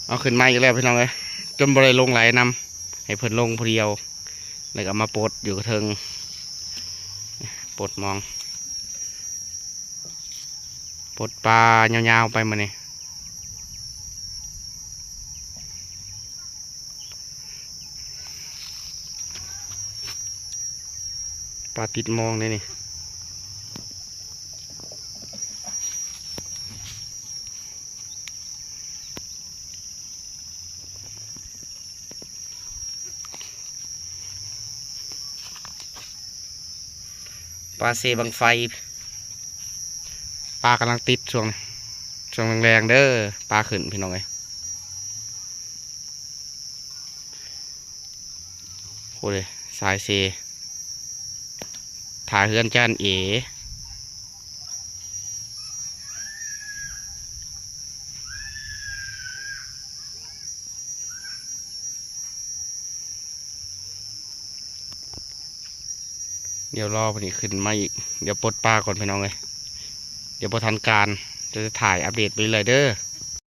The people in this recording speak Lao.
ເອົາຂຶ້ນມາອີກແລ້ວພີ່ນ້ອງເອີຍ ຈົນບໍ່ໄດ້ລົງໄຫຼນຳ ໃຫ້ເພິ່ນລົງຜູ້ດຽວ ແລ້ວກໍມາປົດຢູ່ເທິງ ປົດມອງ ປົດປາຍາວໆໄປມື້ນີ້. ປາຕິດມອງເດ້ນີ້ ປາເຊບັ້ງໄຟ ປາກຳລັງຕິດຊ່ວງນີ້ ຊ່ວງແລງໆເດີ ປາຂຶ້ນພີ່ນ້ອງເອີຍ. ໂອ້ຍ ສາຍເຊ ຖ້າເຮືອນຈານເອ ດຽວລໍເພິ່ນຂຶ້ນມາອີກ ດຽວປົດປາກ່ອນພີ່ນ້ອງເອີຍ ດຽວບໍ່ທັນການ ດຽວຈະຖ່າຍອັບເດດໄປເລື້ອຍເດີ.